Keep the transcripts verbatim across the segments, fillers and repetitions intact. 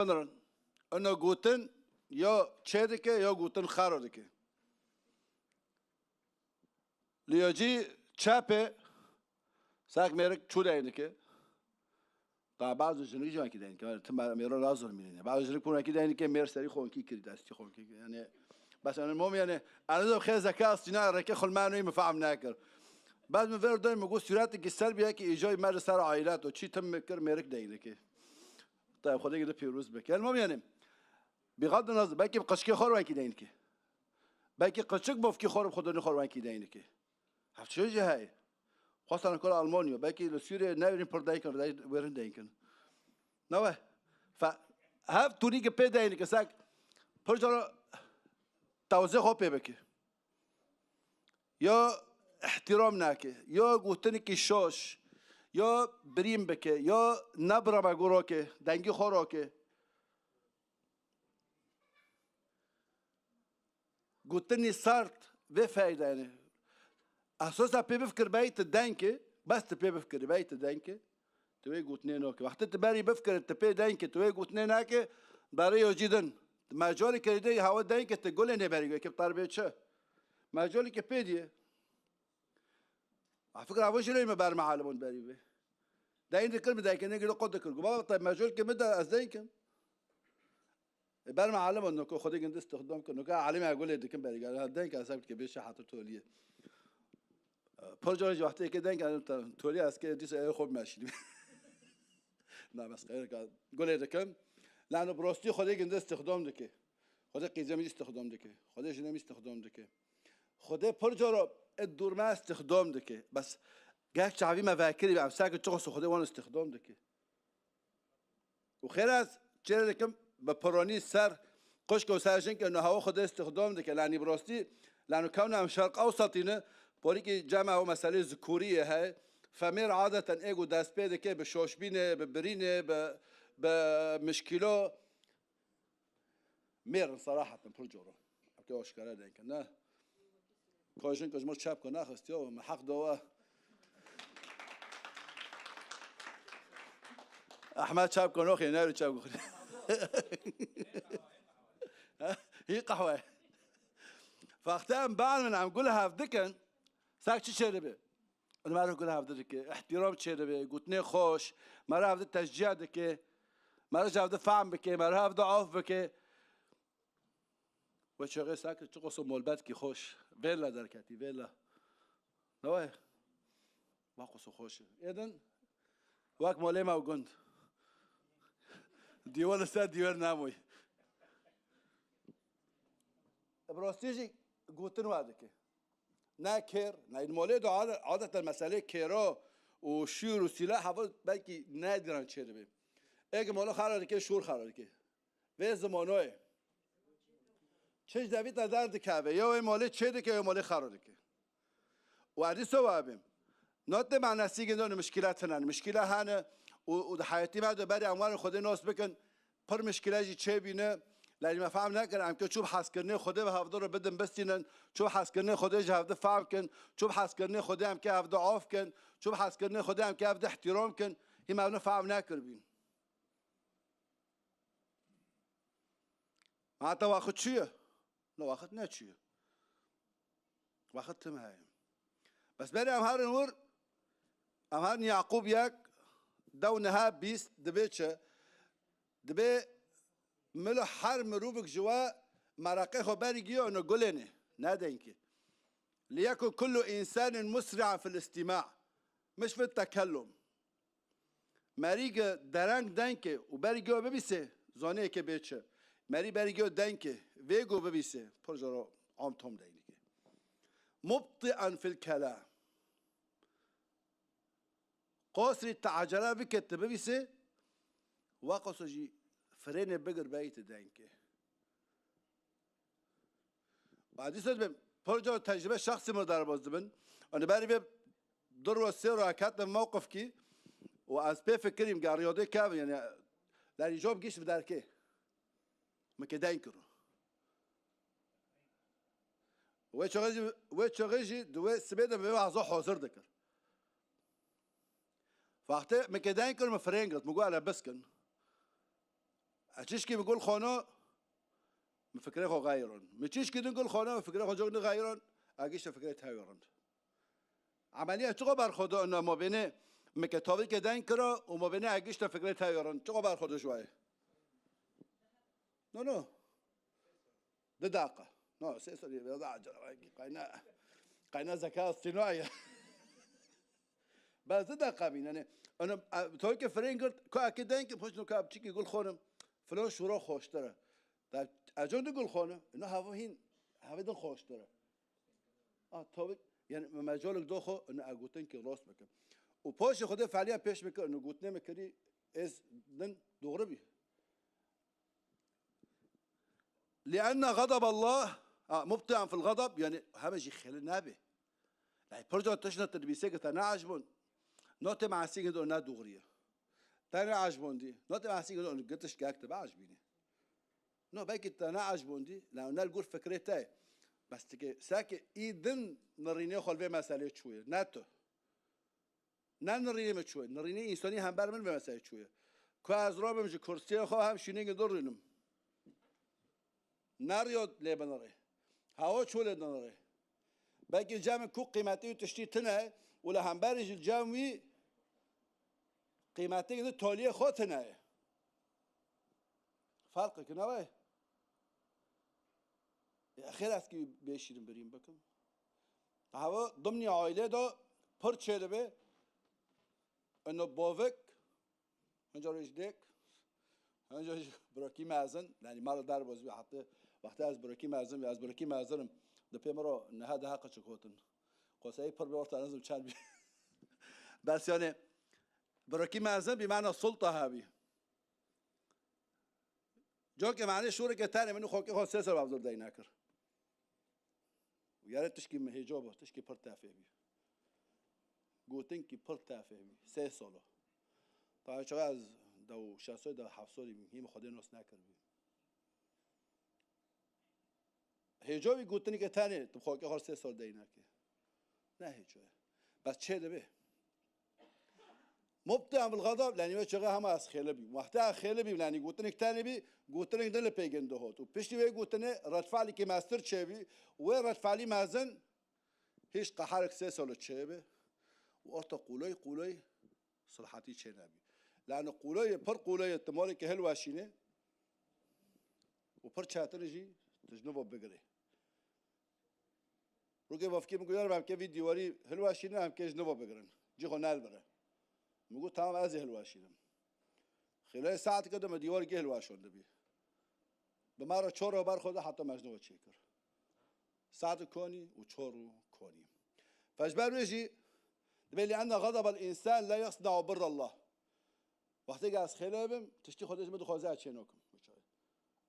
Ino gotin ya çê dike ya gotin xero dike. Li ya cî çepê sak mêrik çû deyn dike. Ta bazı jinik jî wekî deyn dike. Tim mêro nazor mînîne. Bazı jinik pûn wekî deyn dike, mêr serî xwe wekî kirî, destî xwe wekî kirî. Yani, bes ene mom yani, ene de xê zeka astîna reke xulmanoyî mi fehm nekir. Bes mi ver doy mi got sûretekî ser bîye ki îjoy me li ser ailet û çî tim mi kir mêrik deyn dike. Tayyip Xwedê gide pîroz bike. Yani mom yani, bîxad nazir, belkî bi qişkê xwe wekî deyn dike. Belkî qişik bofkî xwe bi xwe donî xwe wekî deyn dike. Hevçe jî heye. Xwestan kol Almanya, belkî li Sûriyê neverîn pir deyn kin, wêrin deyn kin. Newe. Fe, hev tûnî ki pê deyn dike, sak pir cara tewzê xwe pê bike. Ya îhtîram nake, ya gotinekî şaş, ya birîn bike, ya nebireme gû roke, dengî xwe roke. Gotinî sert vê feyde yani. Esosa pê bifikir bey tu denkê, bes tu pê bifikirî bey tu denkê, tu wê gotinê nake. Wextê tu berî bifikirî tu pê denkê, tu wê gotinê nake, berê yo cî din. Tu mecalê kerî de hawa denkê tu gulê nêberî go, eke bi terbê çi? Mecalê ke pê diye. A fikir avo jî lê me ber me alimon berî be. Deyn dikir mi denkê, ne gilo qod dikir. Go baba te mecalê ke mi de ez denkim. E, ber me alim o, nuko Xwedê gindi istixdam kir. Nuka alimê gulê dikin berî gel. Ha, denk ez hevdike bê şehatir toliyê. E, pir caran jî wextê yekê denk ez toliyê ez kê dîsa ê xwe meşînim. Na, bes xeyr ka gulê dikim. Lano bi rostî Xwedê gindi istixdam dike. Xwedê qîzê min jî istixdam dike. Xwedê jinê min istixdam dike. Xwedê pir cara ê dûr me istixdam dike. Bes geh çavî me vekirî be, em seke çiqas Xwedê wan istixdam dike. Û xêr ez çêre dikim bi pironî ser xwişk û ser jinke niha xwe dê istixdam dike. Lanî bi rostî, lano kewna em şerq ewsatî ne, porîkî cem ew meselê zikuriyê heye. Femêr adeten ê ku dest pê dike bi şoşbînê, bi birînê, bi, bi mişkîlo. Mêr in, seraheten pir cor in. Eke aşkere denk in, ne? Ka jin ka ji mir çepka naxistiya, me heq da we. Ehmed çepka naxê, ne çepka xwe. Ha? Hî qehwe. Wextê em ban min, em gul hev dikin, sak çi çêdibe? Meriv gul hev dike, îhtîram çêdibe, gotinê xweş, meriv hev di teşcîya dike, meriv hev di fehm bike, meriv hev di af bike. We çaxê seke çiqas molbetkî xweş. Vêla derketî, vêla. Ne we? Waqas xweş e. Êdin wek malê me û gund. Dîwar li ser dîwar nemoy. Bi rastî jî gotin we dike. Ne kêr, ne malê de ade-, adeten meselê kêro û şûr û sîlah heva belkî ne diran çêdibe. Ê ki malê xera dike, şûr xera dike. Vê zimanoyê. Çi ji devî te derdikeve, ya wê malê çêdike, ya malê xera dike. Û ez dîsa we bêm. Notê me nesîgin de mişkîla tine ne. Mişkîla hene û, û di heyetî me de berî em werin Xwedê nas bikin. Pir mişkîle jî çêbîne. Lê me fehm nekir, em ke çû bi hezkirinê Xwedê ve hevdi re bidin bistînin, çû bi hezkirinê Xwedê ji hevdi fehm kin, çû bi hezkirinê Xwedê em ke hevdi af kin, çû bi hezkirinê Xwedê em ke hevdi îhtîram kin, hî me evne fehm nekiribîn. Heta wexit çi ye? Ne wexit ne çi ye. Wexit tim heye. Bes berê em herin wir, em herin Yaqûb yek, dew niha bîst, dibê çi? Dibê milo her mirovik ji we mereqê xwe berî giyo ne gulênê, ne denkê. Liyekun kullu insanin musri'an fil istima', miş fil tekellum. Merî gi dereng denkê û berî giyo bibîsê, zonê yekê bê çi. Merî berî giyo denkê, vê go bibîsê, pir joro am tom deynike. Mubti'an fil kelam. Qasrî te ecele bike tu bibîsê, waqaso jî frênê bigir beyî tu denkê. Ba dîsa dibêm, pir cara tecrûbe şexsî min derbas dibin. Û li berî vê du roj sê roj ketim mewqifkî û ez pê fikirîm, geriyodê kevin, yani, derî jom gişt bi derkê. Min ke deyn kiro. Wê çaxê jî, wê çaxê jî di wê sibê de bi wê wexza hazir dikir. Wextê min ke deyn kir, min firên girt, min got, "Ele biskin." Ez çişkî bi gul xwano, min fikrê xwe xeyiron. Min çişkî din gul xwano, min fikrê xwe cok nixeyiron, ez gişte fikrê tewê rind. Emeliya çiqo berxwe do ina mabênê min ke tavîkê deng kiro û mabênê ez gişte fikrê tewê rind. Çiqo berxwe do ji wayê? No, no. Di deqa. No, sê serî biraz daha acele. Qayna, qayna zeka astînoya. Bes di deqa bîn. Yani, onu, e, toy ke firên girt, ku eke denk, poşno ka çiki gul xonim. Filon şuro xoştire. Da, econ di gul xonim. No, havo hin, havo din xoştire. A, tabii. Yani, mecolik doxo, onu agutin ki rost bikim. U poşi xode faliya peş bikim, onu gutne mi kiri, ez din doğru bi. لأن غضب الله، ha, مبطئا في الغضب, yani heme jî xêli nabe. Lay pir can tiştine te dibîse ke te neecibûn. No te meesî gindo ne doğru ye. Te neecibûn dî. No te meesî gindo gitiş gek te beecibîne. No belkî te neecibûn dî, la ne li gor fikrê te ye. Bes tike seke î din nirînê xwe li vê meselê çûye. Ne tu. Ne nirînê min çûye. Nirînê însanî hember min bi mesele çûye. Ku ez robim ji kursiyê xwe hem şûnî gidin rûnim. Ne riyo lê binirê. Hawa çû lê dinirê. Belkî cem ku qîmetî û tiştî tine û li hemberî ji cem wî qîmetî gidin toliyê xwe tine ye. Farqek ne be. E, xêr ez kî bê şîrin birîn bikim. Hava dimnî aîlê de pir çêdibe. Ino bovik, hinca rê ji dêk, hinca ji birakî mezin, yani mala derbaz bî heta wextê ez birakî mezin bî, ez birakî mezinim. Di pê min re niha daha qeçik gotin. Qoseyê pir bi orta nizim çend bî. Bes yani birakî mezin bî, mana sulta hebî. Cokê mane şûreke tenê min û xokê xwe sê ser bavzor dey nekir. Û yare tişkî min hêco bû, tişkî pir tefê bî. Gotinkî pir tefê bî. Sê solo. Tawa çawa ez dew şeş soy, dew heft soy bîm. Hîm Xwedê nos nekir bî. Hêco wî gotinik e tenê, tu xwe ke xwe sê sor dey nake. Ne hêco ye. Bes çê dibe. Mubtîan bil xedeb, lenî wê çaxê hema ez xêle bîm. Wextê ez xêle bîm, lenî gotinik tenê bî, gotinik din li pê gindi hot. Û piştî wê gotinê redfelîkî mestir çêbî, wê redfelî mezin hîç qeherek sê solo çêbe. Û orta qûley qûley Silhatî çênebî. Lano qûloyê, pir qûloyê tu malê ke hilweşînê û pir çetin jî tu ji nû ve bigirê. Rûkê bafikê min got, "Yar, em ke vî dîwarî hilweşînin, em ke ji nû ve bigirin. Cî xwe nelbire." Min got, "Tamam, ez ê hilweşînim." Xêleyê saeteke de me dîwarê ke hilweşandibî. Bi me re çor ber xwe de heta me ji nû ve çêkir. Saet û konî û çor û konî. Fe ji ber wê jî dibê, "Li enne xedebel însan la yasna'u birrallah." Wextê ke ez xêle bim, tiştî Xwedê ji min dixwaze ez çê nakim.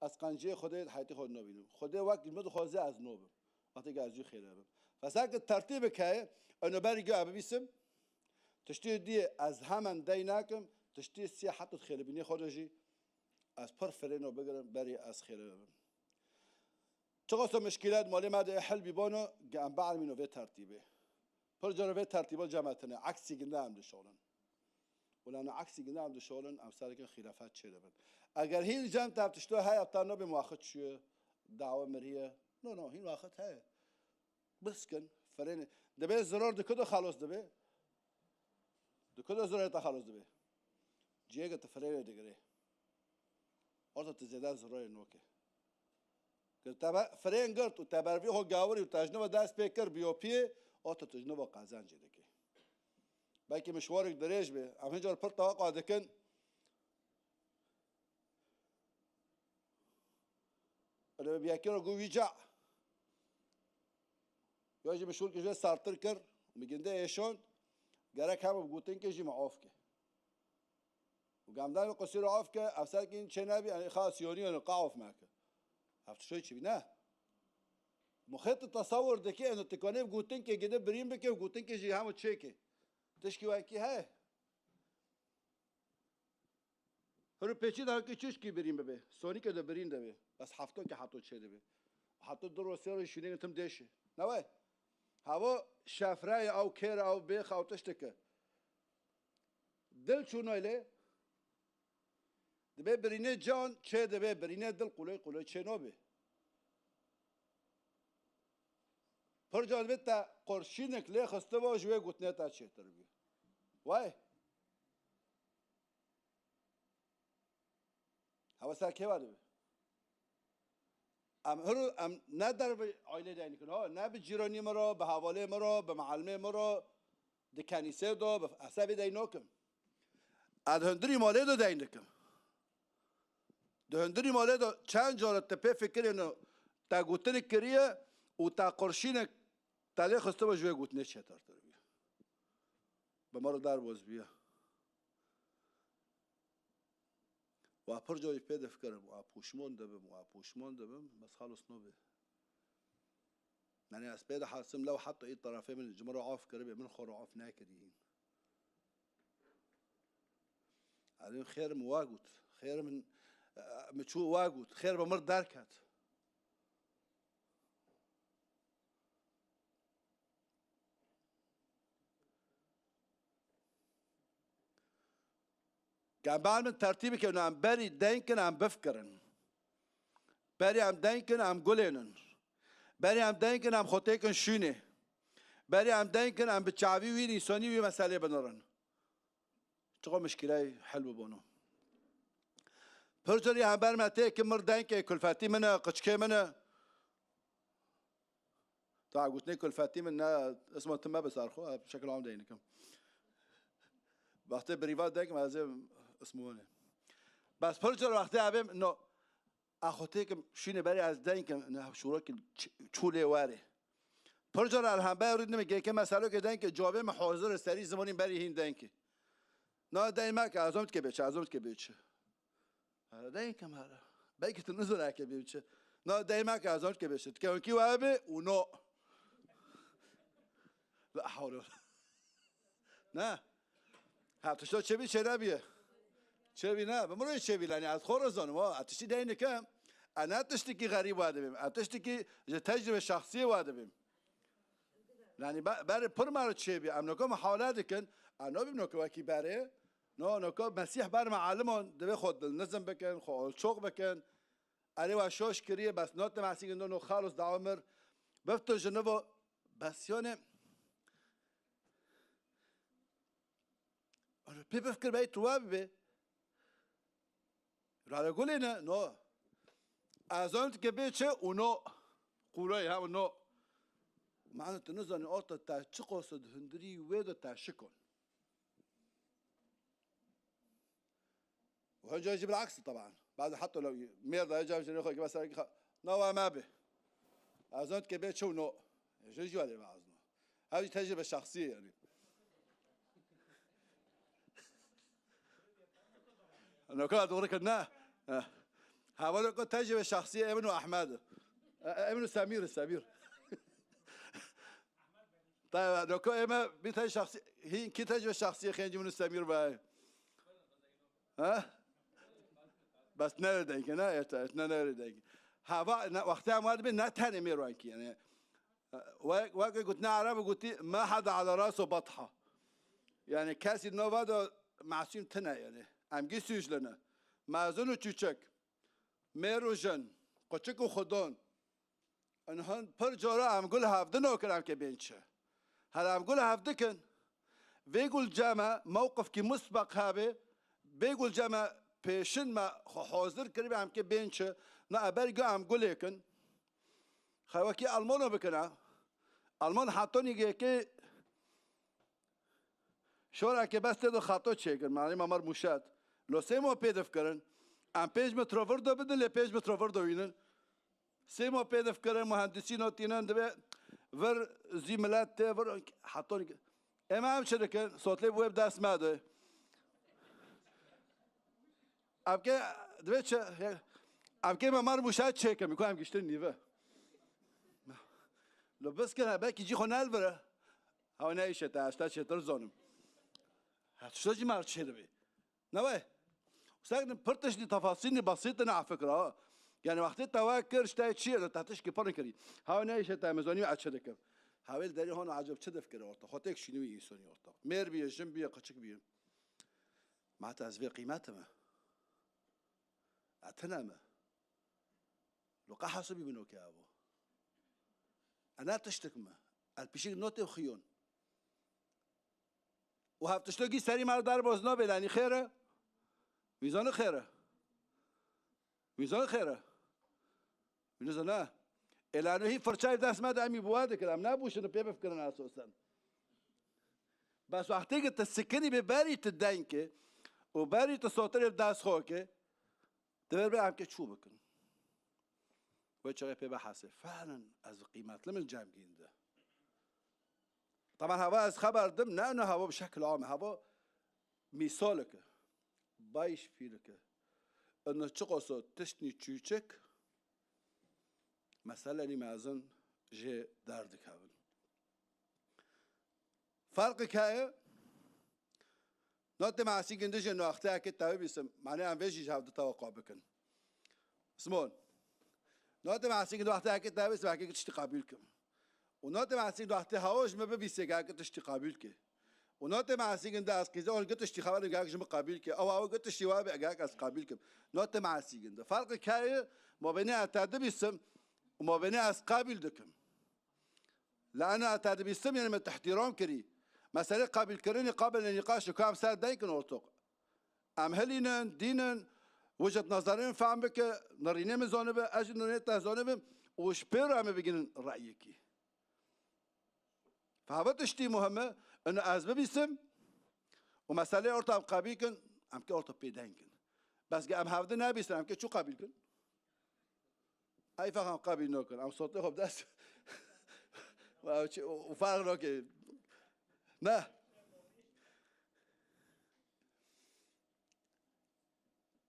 Ez qenciyê Xwedê di heyetê xwe de nabînim. Xwedê wek ji min dixwaze ez nabim. Wextê ke ez jî xêle bim. Fe ser ke tertîbek heye, eno berî ge bibîsim, tiştî diyê ez hemen dey nakim, tiştî sê heta xêlebînê xwe de jî ez pir firêno bigirim, berî ez xêle bibim. Çiqas mişkîlet malê me de hel bîbano, ge em bielmîno vê tertîbê. Pir cara vê tertîba cem tine, eksî ginde em dişolin. Û lano eksî ginde em dişolin, em sereke xîlafet çêdibin. Eger hîn cem te ev tişto heye, ta nabê muaxit çûye, dawa miriye. No, no, hîn waxit heye. Biskin, firênê. Dibê zirar di ku de xelos dibe? Di ku de zirarê te xelos dibe? Cihê ke tu firênê digirê. Orta tu zêde zirarê noke. Kir te be-, firên girt û te bervî xwe gawirî û te ji nû ve dest pê kir biyopiyê, orta tu ji nû ve qezencê dikê. Belkî mişwarek dirêj be. Em hin car pir tewaqa dikin. Li bi yekê re got wî ca. Ya jî min şûlkê ji wê sertir kir, min ginde êşand, gerek hema bi gotinkê jî min af ke. Û gemdan wî qusîr af ke, ev serkî çê nebî, yani xas yonî yonî qe af meke. Ev tişoy çi bî, ne? Min xêt tesewir dike, eno tikanê bi gotinkê gide birîn bike û gotinkê jî hema çêke. Tişkî wekî heye. Hiro pêçî de ki çişkî birîn bibe. Sonîke de birîn de be. Bes hefto ke heto çê dibe. Heto du ro sê ro şûnê tim dêşe. Ne we? Havo şefreyê ew kêr ew bêx ew tişteke. Dil çûnoy lê. Dibê birînê can çê dibe, birînê dil quley quley çê nobê. Pir can dibe te qurşînek lê xistibo ji wê gotinê te çêtir bî. Way. Hewa ser kê ve dibe? Em hiru, em ne der bi ailê deyn dikin, ha? Ne bi cîranî min re, bi hevalê min re, bi meelimê min re, di kenîsê de, bi, ez vê deyn nakim. Ez di hundirî malê de deyn dikim. Di hundirî malê de çend cara te pê fikirê ne, te gotinek kiriye û te qurşînek te lê xistibe ji wê gotinê çêtirtir bî. Bi min re derbas bîye. Wa pir carî pê difikirim, wa pûşmon dibim, wa pûşmon dibim, bes xalos nobê. Yani ez pê dihersim, lew heta î tarafê min ji min re af kiribê, min xwe re af nekirî hîn. Elin xêr min wa got, xêr min, e, min çû wa got, xêr bi min derket. Em bar min tertîb bikin, em berî deyn kin, em bifkirin. Berî em deyn kin, em gulênin. Berî em deyn kin, em xwe têkin şûnê. Berî em deyn kin, em bi çavî wî, însanî wî meselê binirin. Çiqo mişkîleyê hel bibono. Pir carî hember me têkin mir denkê kulfetî min e, qiçkê min e. Ta gotinê kulfetî min ne, isma tu me bi ser xwe, şekil am deynikim. Wextê birîva dekim ez ê ismû ne. Bes pir car wextê abim, no, a xwe têkim şûnê berê ez deynkim, ne, şûrokî ç-, çûlê werê. Pir car el hembe rûdnime gêke meselokê denkê cavê me hazir e, serî zimanî berî hîn denkê. Na deyn me ke, ez zom dike bêçe, ez zom dike bêçe. Here, deyin kem here. Belkî tu nizane eke bê biçe. Na, deyin me ke ez zon ke bêşe. Dikewin kî we be û no. La hawle. Ne. Ha, tişto çêbî çênebiye. Çêbî ne. Bi mirê çêbî lani. Ez xwe re zanim. Ha, tiştî deyin dikem. E ne tiştikî xerîb wa dibim. E tiştikî ji tecrübe şahsiyê wa dibim. Yanî be-, berê pir me re çêbî. Em noka muhawele dikin. Em nabîm noka wekî berê. No, noka Mesîh ber me alimon, divê xwe dilnizm bikin, xwe olçoq bikin. Erê we şoş kiriye, bes note mesîgin do no xalos da omir. Bifto ji nivo, bes yone. Pê bifkir bey tu wa bibe. Rale gulê ne, no. Ezan dike bê çi û no. Qûrayê hem no. Mane tu nizanî orta te çi qosod hundirî wê de te şikon. Û hinca jî bilaks, teban. Bazı hatta lo mêr da cevap jî xwe ki mesela ki na wa me bi. Ezan dike bê çi û no. Jî jî wade bazno. Ev jî tecrübe şahsî yani. Noka doğru kir ne? Eh. Hevaloko tecrübe şahsî Emin û Ahmed. E, e, Emin û Semîr, Semîr. Tabii, noka eme bir tecrübe şahsî, hin ki tecrübe şahsî xêncî Emin û Semîr be. Ha? Bes ne öyle denk, ne? Evet, evet, ne, ne öyle denk. Hava, ne, wextê em wadibe ne tenê mêrwankî yani. Wek, wek gotine Ereb gotî, "Ma hada ala raso batha." Yani kesî nova da masum tine yani. Em gî sûcline. Mezin û çûçik. Mêr û jin. Quçik û xudon. Inhan pir cara em gul hevdin okir em ke bên çi. Her em gul hevdikin. Vê gul ceme mewqifkî musbeq hebe. Vê gul ceme pêşin me xwe hazir kiribe em ke bên çi. Na eber gu em gulêkin. Xewekî Almano bikine. Alman hetonî gêkê şorekê bes tê de xato çêkir. Malî Mamar Muşat. Lo sê mo pê difkirin. Em pênc metro vir de bidin, lê pênc metro vir de wînin. Sê mo pê difkirin, muhendisî notînin dibe vir zî milet tê vir hetonî. Ema em çi dikin? Sotlê bi wê bi dest me de. Evke, divê çi? Evke me mar muşa çêkim, ku em giştin nîve. Lo biskine, belkî cî xwe nelvire. Hawa ne îşe te, ez te çêtir zonim. Ha, tişta cî mar çê dibe. Ne we? Seknin pir tiştî tefasîlî basît ne fikra. Yani wextê te we kir, işte çi ye, te tişkî pir kirî. Hawa ne îşe te, me zonî ez çi dikim. Hawêl derî hona acib çi difikire orta. Xwe têk şînî wî însonî orta. Mêr biye, jin biye, qiçik biye. Ma te ez vê qîmetime. E tine me. Lo qe hesibî bino ke abo. E ne tiştik me. El pişik notê xiyon. Û hevtiştokî serî me derbas nabe, lanî xêr e. Mîzanî xêr e. Mîzanî xêr e. Mîzanî ne. Êlanî hî firçayê dest me de em î bi wa dikin. Em nebûşin pê bifikirin esosen. Bes wextê ki tu sikinî bi berî tu dengê û berî tu sotirê bi dest xwe ke, Divê bê em ke çû bikin. Wê çaxê pê bihesê. Fehlen ez qîmetli min cemgîn de. Taban hava ez xeber dim, ne ino hava bi şekil ame. Hava mîsalike. Beispilike. Ino çiqoso tiştnî çûçik, meselenî mezin jê derdikevin. Ferqik heye. Notê me esî gindi jê noxteyekê tewî bîsim. Mane em vê jî ji hev du tewaqa bikin. Simon. Notê me esî gindi wexteyekê tewî bîsim, eke tiştî qebûl kim. Û notê me esî gindi wextê hawo ji me bibîsê, eke tiştî qebûl ke. Û notê me esî gindi ez qîze on gi tiştî xeber ege ji min qebûl ke. Ew hawo gi tiştî wa be, ege ez qebûl kim. Notê me esî gindi. Ferqik heye, mabênê ez te dibîsim û mabênê ez qebûl dikim. Li ena te dibîstim, yanî me te îhtîram kirî. Meselê qebîlkirinê qabile nîqaş e, ku em ser deykin ortoq. Em hilînin, dînin, wijet nazarên fehm bike, nirînê min zanibe, ez jî nirînê te zanibim û ji pê re em ê bigihînin reyekî. Fehmet tiştî muhim e, ino ez bibîsim û meselê orta em qebîl kin, em ke orta pê deng kin. Bes ge em hevdi nebîsin, em ke çû qebîl kin? Ey fexam qebîl nokin. Em sotê xwe bi dest û ew çi, û, û ferq noke. Ne.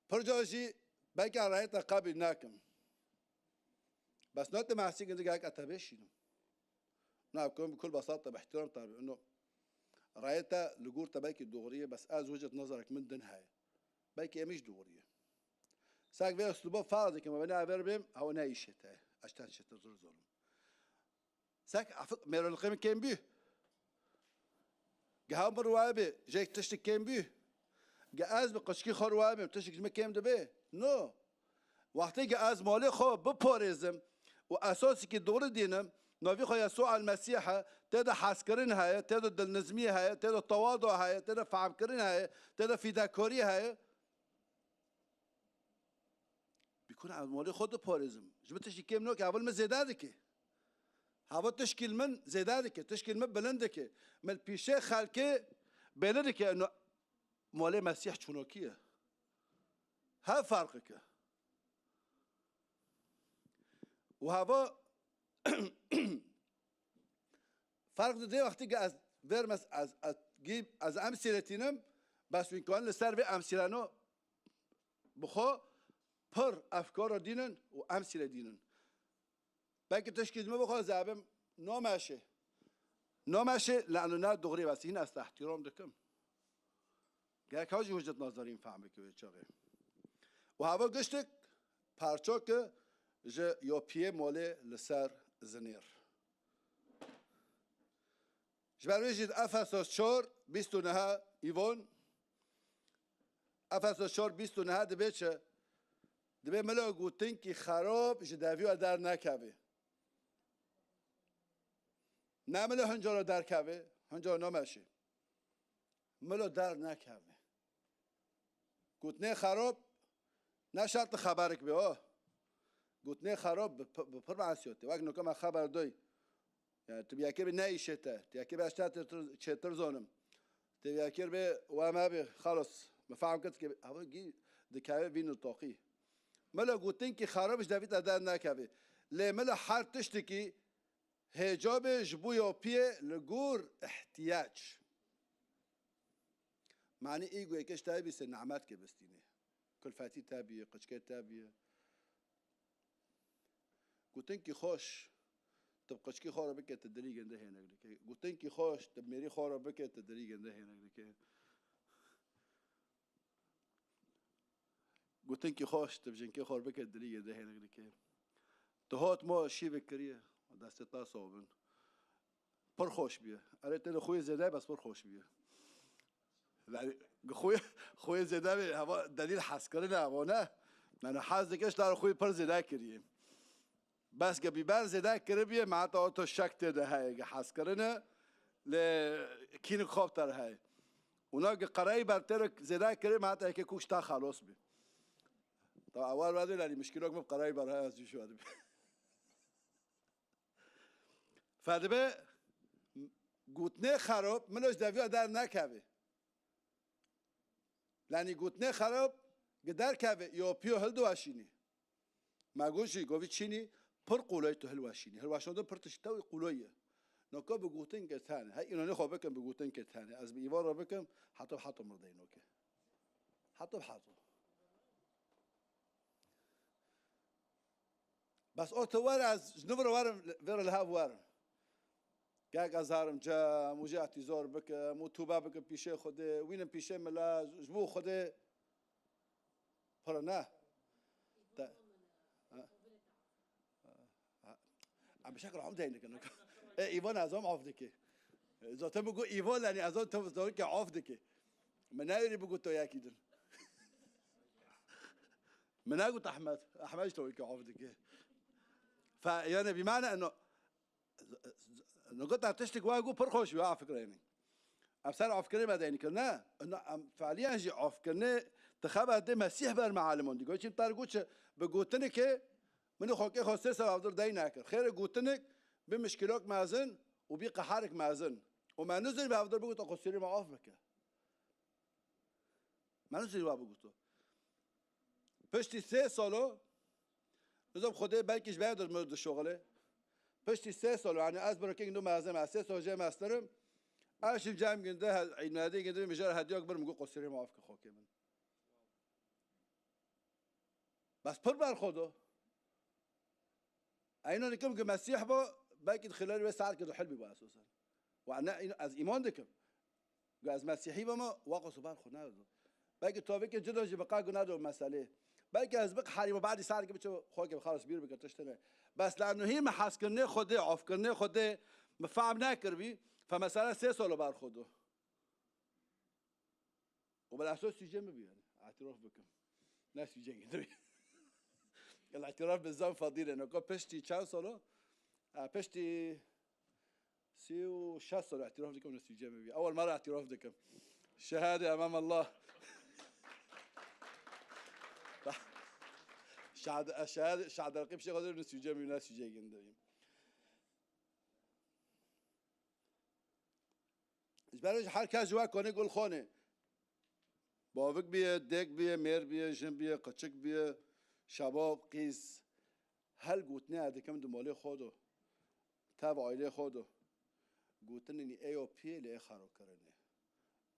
Pir ca jî belkî rayê te qebîl nakim. Bes notê me esî gindi gelek ez te bêşînim. Na, em bi kul besat te bi îhtîram te bi. Ino rayê te li gor te belkî doğru ye, bes ez wicet nazarek min din heye. Belkî em îş doğru ye. Sek vê uslûba faz dikim, me ne aver bêm, ew ne îşê te ye. Ez ten çêtir zor zonim. Sek efik mêroliqê min kêm bî. Ge hew min riwaye bê, jêk tiştik kêm bî. Ge ez bi qıçkî xwe riwaye bêm, tiştik ji min kêm dibe. No. Wextê ge ez malê xwe biparêzim û esasekî doğru dînim, navî xwe Yesû el Mesîh e, tê de hezkirin heye, tê de dilnizmî heye, tê de tewadu heye, tê de fehmkirin heye, tê de fîdekarî heye. Bikun ez malê xwe diparêzim. Ji min tiştî kêm nake, heval min zêde dike. Hava tişkî li min zêde dike, tişkî li min bilind dike. Min pîşê xelkê bêle dike, ino malê Mesîh çûnokî ye. Hev ferqik e. Û hava ferq dide wextî ki ez vêrm ez, ez, ez, gî-, ez emsîretînim, bes wînkan li ser vê emsîreno bi xwe pir efkara dînin û emsîre dînin. Belkî tişkî ji min bixwaze bim, nameşê. Nameşê, lano ne doğrî bes, hîn ez te îhtîram dikim. Gerek ha jî hûn ji nazarîn fehm bike wê çaxê. Û hava giştik parçoke ji yopiyê molê li ser zinêr. Ji ber wê jî di Efesos çar bîst û neh îvan, Efesos çar bîst û neh dibe çi? Dibe mila gotinkî xerab ji deviya dernekeve. Ne mila huncara derkeve, huncara nameşe. Milo dernekeve. Gotinê xerab ne şert xeberik be, o. Gotinê xerab bi, bi pir mesiyotê. Wek nuka me xeber doy. Yani tu bi yekê bi ne îşê te. Tu yekê bi ez te çêtir, çêtir zonim. Tu bi yekê bi wa me bi xalos. Me fehm kir ki hava gî dikeve vî nitaqî. Milo gotinkî xerab ji devî te dernekeve. Lê milo her tiştekî Hêca be ji bo yopiyê li gor ihtiyac. Manî î go yekê ji te bîse nimet ke bistînê. Kulfetî te bîye, qiçkê te bîye. Gotinkî xweş, tu bi qiçkî xwe re bike, tu dilî ginde hênek dike. Gotinkî xweş, tu bi mêrî xwe re bike, tu dilî ginde hênek dike. Gotinkî xweş, tu bi jinkê xwe bike, dilî yê de hênik dike. Tu hot mo şîvê kiriye, destê te sax bin. Pir xweş bûye. Erê tê de xwê zêde bes pir xweş bûye. Yani, xwê, xwê zêde bê, heva delîl heskirine, heva ne. Yani hez dike ji lar xwe pir zêde kiriye. Bes ge bîber zêde kiribîye, me heta oto şek tê de heye, ge hez kirine, lê kînik xwe ter heye. Ona ge qereyî ber tê re zêde kirê, me heta yekê kûk ji te xelos bî. Ta ewar vedê, lelî mişkîlok min bi qereyî ber heye, ez jî şû dibî. Fedibe gotinê xerab, min ji deviya der nekevê. Lenî gotinê xerab, gi derkevê, yo piyo hildiweşînî. Me got jî, govî çînî, pir qulay tu hilweşînî. Hilweşandin pir tişt tewî qulay ye. Noka bi gotin girtene. Hey, înanê xwe bikin, bi gotin girtene. Ez bi îvan re bikim, heta heta mirdeynoke. Heta heta. Bes o tu were, ez ji nû re werim, vê re li hev werim. Gerek ez herim cem û jê etîzor bikim û tûbe bikim pîşê Xwedê, wînim pîşê mila, ji bo Xwedê pir ne. Te, ha. Ha. Em bi şekil af deynikin. E, Îvan ez am af dike. Zaten bu got Îvan, yani ez am tevzorike af dike. Min neyirî bigot to yekî din. Min negot Ehmed. Ehmed ji tewî ke av dike. Fe, yani, bi mane eno, no gota tiştik wa got pir xweş wa fikirênî. Em ser afkirinê me deyn kir, ne? Eno, em feliyan jî afkirinê, ti xeber de Mesîh ber me alimon digo. Çim tar got çi, bi gotinik ke, min xwe ke xwe sê ser avdir deyn nekir. Xêre gotinik, bi mişkilok mezin û bi qeharik mezin. Û me nizir bi avdir bigot, qusûrê me af bike. Me nizî wa biguto. Piştî sê salo, nizam Xwedê belkî ji ber dir mir dişoxile. Piştî sê salo, yani ez birokek nû mezin, ez sê salo jê mesterim. Ez şim cem ginde, he-, Îd Medî ginde, mijar hediyak bir, min got qusûrê me af ke xokê min. Bes pir berxwe do. Eyno dikim ku Mesîh bo, belkî di xilal wê saet ke do hilbî bo esosan. Wa ne, ez îman dikim. Ku ez Mesîhî bim, wa qos berxwe nado. Belkî tovike cida jî bi qal ku nado meselê. Belkî ez bik herî bo, badî saet ke biçe xwe ke xalas bîr bike tiştine. Bes la nuhî me hezkirinê Xwedê, afkirinê Xwedê me fehm nekiribî, fe mesela sê salo berxwe do. û bila so sûcê min bî, yani. Îtiraf bikim. Ne sûcê gindibî. El îtiraf bi zan fadîl e. Noka piştî çend salo? Ha, piştî sî û şeş salo îtiraf dikim, ne sûcê min bî. Ewel me re îtiraf dikim. Şehade emam Allah. Şehade, şehade, şehade rakib şey kadar ne sûcê min, ne sûcê gindibî. Ji ber her kes ji we konê gul xone. Bavik biye, dêk biye, mêr biye, jin biye, qiçik biye, şebab, qîz. Hel gotinê ez dikim di malê xwe de, tev ailê xwe de. Gotinê nî ê yo piyê lê ê xero kirinê.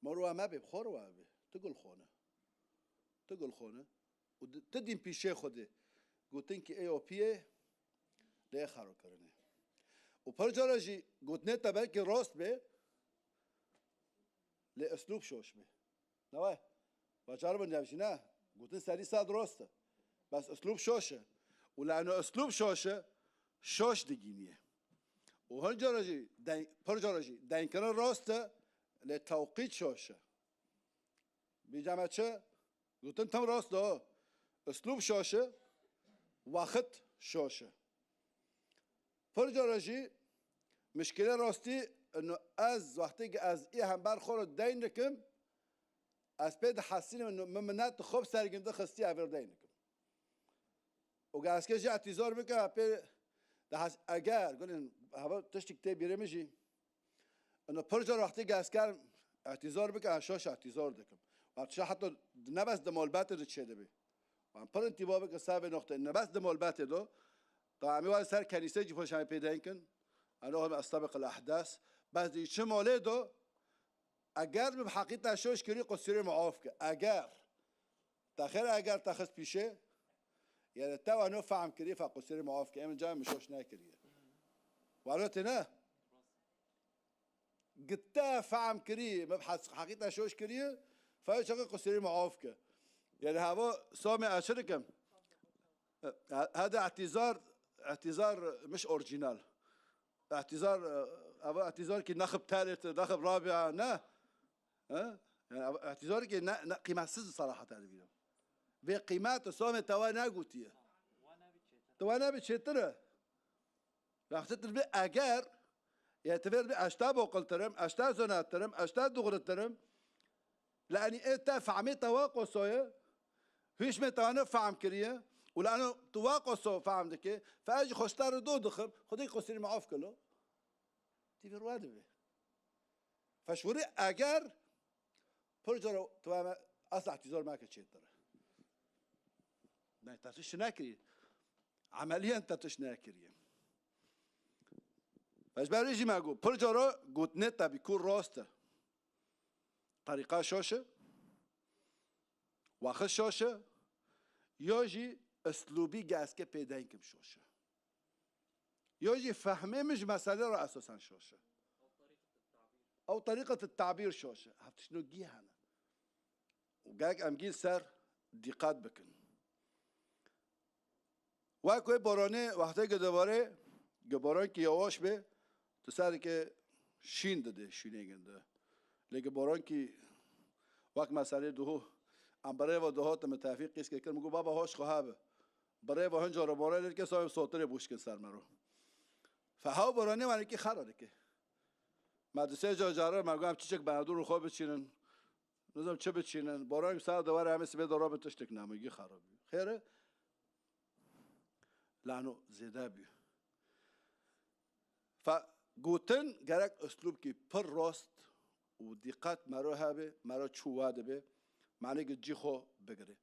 Mor we me bê, xor we bê. Tu gul xone. Tu gul xone. û di-, ti dîn pîşê xwe dê. Gotin ki ê o piyê lê xero kirinê. Û pir cara jî gotinê te belkî rast bê, lê eslûb şoş bê. Newe? Bacar bin ev jî ne? Gotin serî sed rast e. Bes eslûb şoş e. Û lano eslûb şoş e, şoş digîniye. Û hin cara jî, den-, pir cara jî, denkirin rast e, lê tewqît şoş e. Bîca me çi? Gotin tim rast o. Islûb şaş e, wexit şaş e. Pir cara jî mişkile rastî, ino ez wextê ki ez ê hember xwe re deyn dikim, ez pê dihesînim, ino min minet xwe bi serginde xistî, ez vê re deyn dikim. Û ge ez ke jî etîzar bike, pê dihas-, eger, gunin, hava tiştik tê bîrê min jî, Ino pir car wextê ge ez kerim etîzar bike, ez şaş etîzar dikim. Wan tişa heta ne bes di malbetê de çêdibî. Wan pir întîba bike ser vê noqteyê. Ne bes di malbetê de, ta em ê wan ser kenîseyê jî xweş em ê pê deyn kin. Em ê astebiq el ehdes. Bes di çi malê de, eger min bi heqî te şaş kirî, qusûrê min af ke. Eger. Te xêr eger te xist pîşê, yani te wano fehm kirî, fe qusûrê min af ke, em ca min şoş nekiriye. Wano tê ne? Gitte fehm kirî, min hes-, heqî te şoş kiriye, fe çaxê qusûrê min af ke. Yani hava somê aşirikim. Hede etîzar, etîzar miş orîjînal. Etîzar, e, ava etîzar ki naxib telê te, naxib rabia, ne? He? Yani ava etîzar ki ne, ne, qîmetsiz sarahat edibî. Vê qîmet û somê te wa negotiye. Tu wa nebî çêtir e. Wextê tu dibê eger, ya tu vê dibê eşta boqiltir im, eşta zonatir im, eşta dûxritir im. Li enî ê te fehmê te wa qosoye, hişmê te wa ne fehm kiriye. Û li eno tu wa qoso fehm dike, fe ez jî xweşta re do dixim, Xwedê qosirî me af kilo. Tî vê rû dibe. Feşwirî eger Pir cara tu me asla îhtîzar meke çêtir. Ne, te tişt nekirî. Emeliyen te tişt nekiriye. Ez berê jî me got, pir cara gotinê te bî ku rast e. Terîqa şaş e, wext şaş e, ya jî eslûbî geske pê denkim şaş e. Yo jî fehmê min ji meselê re esasen şaş e. Ew terîqet tabîr şaş e. Ev tiştno gî hene. Û gerek em gî ser dîqet bikin. Wek wê boranê wextê ku dibare, ku borankî yewaş be, tu sereke şîn dide, şînê ginde. Lê ku borankî wek meselê duhû, em birêva duhate min tevfîq qîskê kir, min got, baba hoş xwe habe. Birêva hin cara borê lê dike, sawê sotirê bûşkin ser me ro. Fe hew boranê wanekî xera dike. Me du sê car carir me got, em çiçek benedûr xwe biçînin. Nizam çi biçînin. Boran sa de were, em ê sibê de robin tiştek name, gî xera bî. Xêr e? Lano zêde bî. Fe gotin gerek uslûbkî pir rast û dîqet mero hebe, mero çû wa dibe, manê gi cî xwe bigire.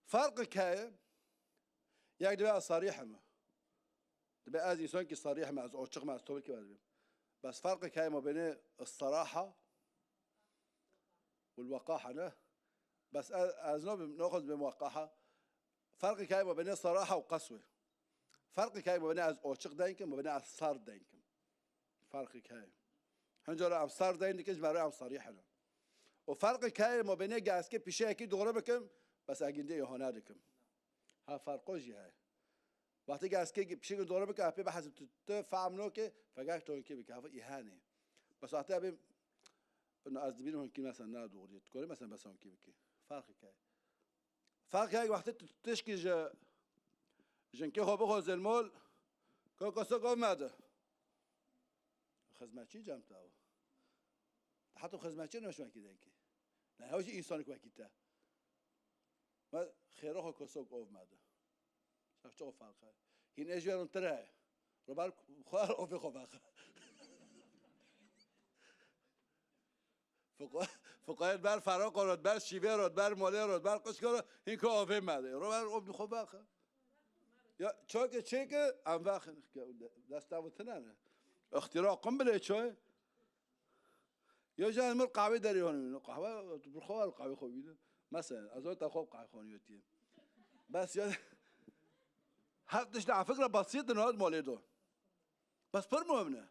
Ferqek heye, yek dibe ez sarîh im. Dibe ez însankî sarîh me, ez açiq me, ez tobikî me dibim. Bes ferqek heye mabênê saraha û weqaha ne. Bes ez, ez nabim, naxwazim bim weqaha. Ferqek heye mabênê saraha û qeswê. Ferqek heye mabênê ez açiq deyn kim, mabênê ez sar deyn kim. Ferqek heye. Hin cara em sar deyn dikin, ji me re em sarîh ne. Û ferqek heye mabênê ge ez kê pîşeyekî dore bikim, bes ez gindê îhane dikim. Ha ferqo jî heye. Wextê ge ez kê pîşekî dore bikim, ez pê behezim tu, tu fehm noke, fe gerek tu hinkî bike, hava îhane. Bes wextê ebê, ez dibînim hinkî mesela ne doğru ye. Tu korê mesela bes hinkî bike. Ferqek heye. Ferq heye wextê tu tişkî ji jinkê xwe bixwazê li mol, koko sok ov me de. Xizmetçî cem te o. Heta xizmetçî ne şwekî denkî. Ne, ew jî însanek wekî te. Me xêra xwe kosok ov me de. Ev çi ferq e? Hîn ê ji wê rûntir e. Robar xwe ovê xwe vexe. Fuqa-, fuqayê ber feraqo ro, ber şîvê ro, ber molê ro, ber qişko ro, hîn ku ovê me de. Ro ber ov xwe vexe. Ya, ço ke çê ke, em vexin. Desta bu tine ne. Îxtîra qum bile ço. Ya, ji min qahwe derê hon. Qahwe, bi xwe qahwe xwe bîne. Mesela, ez ota xwe qahwe xwe yotiye. Bes ya, her tişt ne fikra basit ne molê do. Bes pir muhim ne.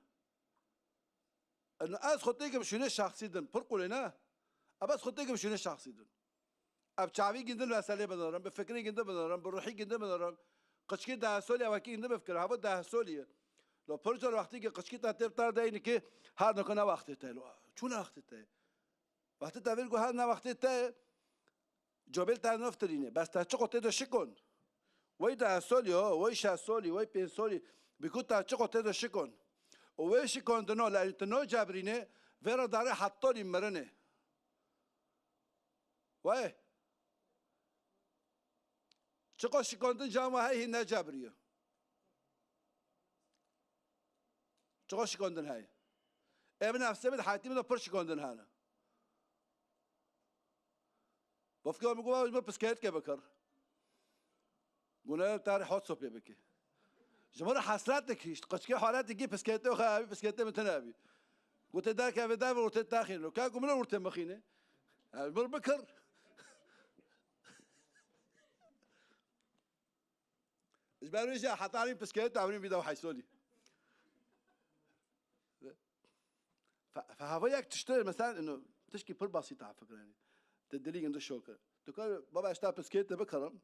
Ez xwe têkim şûnê şexsî din, pir qulê ne. Ev ez xwe têkim şûnê şexsî din. Ev çavî gindin meselê bidirim, bi fikrê gindin bidirim, bi ruhî gindin bidirim. Qiçkî deh solî, ewekî gindin bifikir, hava deh solî ye. Lo pir car wextî ki qiçkî te tê bi te deynikê, her niko ne wextê te lo. Çû ne wextê te? Wextê te vir ku her ne wextê te, cobêl te neftirîne. Bes te çiqo tê de şikon. Wey deh solî ho, wey şeş solî, wey pênc solî. Bi ku te çiqo tê de şikon. Û wê şikondino, lê tu no cebrîne, vê re dare hetolî mirine. Wey. Çiqo şikondin cama hey hîn necebriye. Çiqo şikondin hey. Ev nefsê min heyatî min de pir şikondin hene. Bafkê min got, "Ji min piskêtke bikir." Gune tarî hot sopê bike. Ji min re hesret dikişt. Qiçkê haletê gî piskêtê xwe evî, piskêtê min tune evî. Gote, "Derkeve der, ortê te xîne." Ka ku min ortê min xîne. Ev min bikir. Ji ber wê jî heta anî piskêt, te anî vî dew heysolî. Fe, fe hava yek tiştê, mesela, ino, tişkî pir basît ha fikrenî. Te dilî gindi şokir. Tu kar, baba, esta piskêt te bikarim.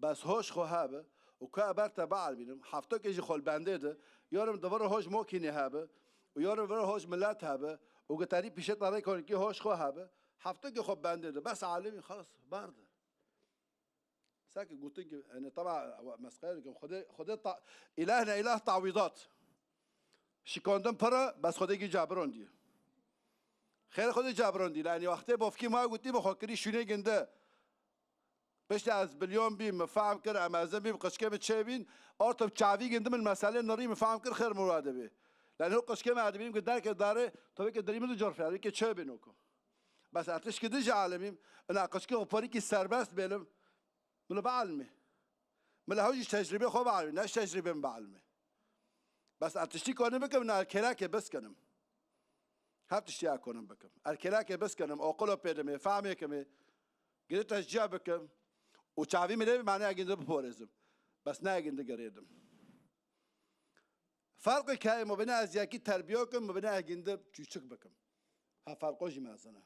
Bes hoş xwe habe. Û ka ber te bielbînim. Hefto ke jî xwe li bendê de. Yarim di vir hoş mokînê habe. Û yarim vir hoş millet habe. Û gitarî pîşe te rêkonikî hoş xwe habe. Hefto ke xwe bendê de. Bes alimî, xalas, ber de. Tek gotin ki, yani, tama mesxere dikim. Xwedê, Xwedê ta-, îlah ne îlah tawîdat. Şikandin pir e, bes Xwedê gî cabirandiye. Xêr Xwedê cabirandiye. Yani, wextê bofkî ma gotî, bi xwe kirî şûnê ginde. Piştî ez biliyon bîm, min fehm kir, em mezin bîm, qiçkê min çêbîn, orta çavî gindi min meselê nirî, min fehm kir, xêr min wa dibê. Lê hû qiçkê min edibînim ki derke darê, tovê ki dirî min di corfê, ke çêbîn oku. Bes ez tişkî di ji alemîm, ina qiçkê xwe parîkî serbest bêlim, min li bielmê. Min li hew jî ji tecrîbê xwe bielmê, ne ji tecrîbê min bielmê. Bes ez tiştî konim bikim, na kêlekê biskinim. Her tiştî ez konim bikim. Ez kêlekê biskinim, oqilo pê dimê, fehmê kimê. Girê te ji ciya bikim. Û çavî min lê bî, mane egîn di biporêzim. Bes ne egîn di girêdim. Ferqek heye, mabênê ez yekî terbiya kim, mabênê egîn di çûçik bikim. Ha, ferqo jî mezin e.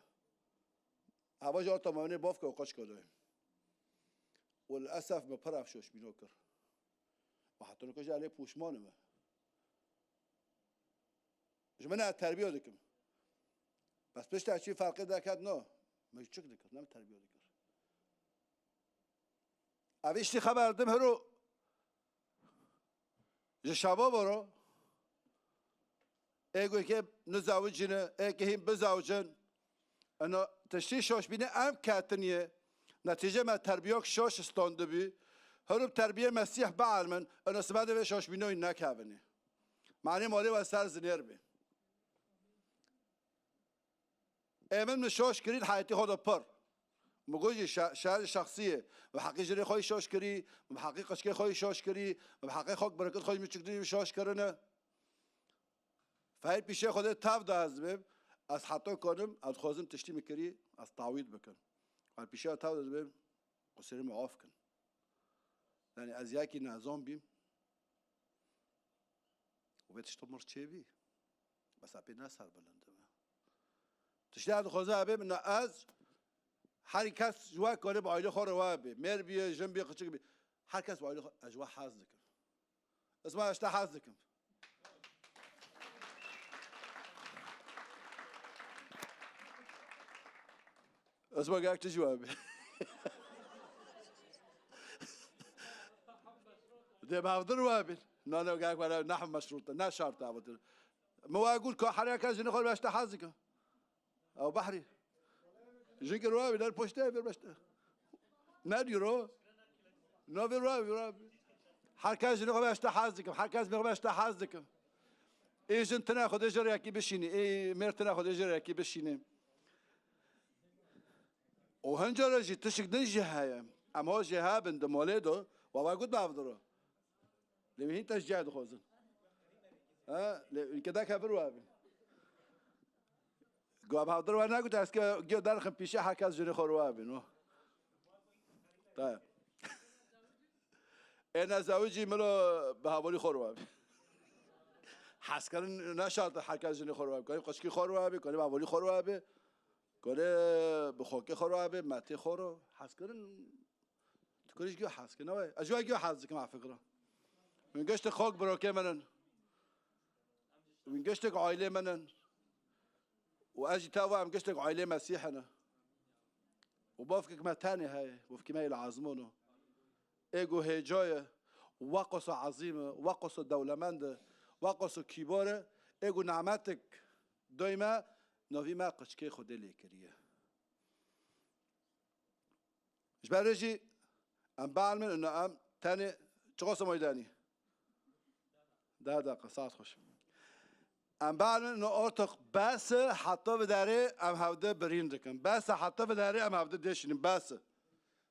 Hava jî orta mabênê bofke û qiçko de. Û li esef min pir ev şoşbîno kir. Û heta niko jî ez lê pûşman im. Ji min ez terbiya dikim. Bes pişta çî ferqê derket no. Min çik dikir, ne min terbiya dikir. Ev îştî xeber dim hiro ji şabab ro. Ê ku yekê nizawicîne, ê ke hîn bizawicin. Eno tiştî şoş bîne em ketiniyê. Netîce me terbiyok şoş standibî. Hiro bi terbiyê Mesîh bielmin, eno sima divê şoş bînoyî nekevinî. Manî molê we ser zinêr bî. Ê min, min şoş kirî di heyetî xwe de pir. Min got jî şe-, şer şexsî ye. Min bi heqî jinê xwe yî şoş kirî, min bi heqî qiçkê xwe yî şoş kirî, min bi heqê xwe bereket xwe yî min çikdî şoş kirine. Feyr pîşê xwe de tev de ez dibêm, ez heta konim, ez dixwazim tiştî min kirî, ez tawîd bikim. Ez pîşe tev de dibêm, qusirê min af kin. Yani ez yekî nezan bîm. Û vê tişto mir çêbî. Bes ez pê ne serbilind im. Tiştê ez dixwaze ebê, min ez, her kes ji we kare bi aîlê xwe re we bê. Mêr bîye, jin bîye, qiçik bî. Her kes bi aîlê xwe, ez ji we hez dikim. Ez ma ji te hez dikim. Ez ma gerek tu ji we bê. Dê mevdir we bin. Na, na, gerek we ne meşrût, ne şart e, ev dir. Mi we got ka her kes jinê xwe beşte hez dike. Ew behrî. Jin kir we bin, her poştê bir beşte. Ne diyor o? Ne bir we bin, we bin. Her kes jinê xwe beşte hez dikim. Her kes mêr beşte hez dikim. Ê jin tine xwe dê jê re yekî bişînî. Ê mêr tine xwe dê jê re yekî bişînî. Û hin cara jî tişik din jî heye. Em ho jê hebin di molê do, wa we got bavdiro. Lê wî hîn te ji cihê dixwazin. Ha? Lê wî ke dek hevir we bin. Go bavdir we negot, ez ke giyo derxim pîşe, her kes jinê xwe we bin, o. Tayyip. Ê nezewicî milo bi hevalî xwe re wabî. Hezkirin ne şart e her kes jinê xwe re wabî. Kanî qiçkî xwe re wabî, kanî bi hevalî xwe re wabî. Kanî bi xokê xwe re wabî, metê xwe re. Hezkirin tu kirî ji giyo hez kir, ne wayê? Ez ji we giyo hez dikim, ha fikra. Min giştik xok birokê min in. Min giştik aîlê min in. Û ez jî te ve em giştek aîlê Mesîh in. Û bavkek me tenê heye, bavkî me yê li ezmûn o. Ê ku hêca ye, we qas ezîm e, we qas dewlemend e, we qas kîbar e, ê ku nemetek doy me, navî me qiçkê Xwedê lê kiriye. Ji ber vê jî em bielmin û em tenê çiqas meydanî. Deh deqa, saet xweş. Em bielmin û ortiq bes e, heta vê derê em hevde birîn dikin. Bes e, heta vê derê em hevde dêşînin, bes e.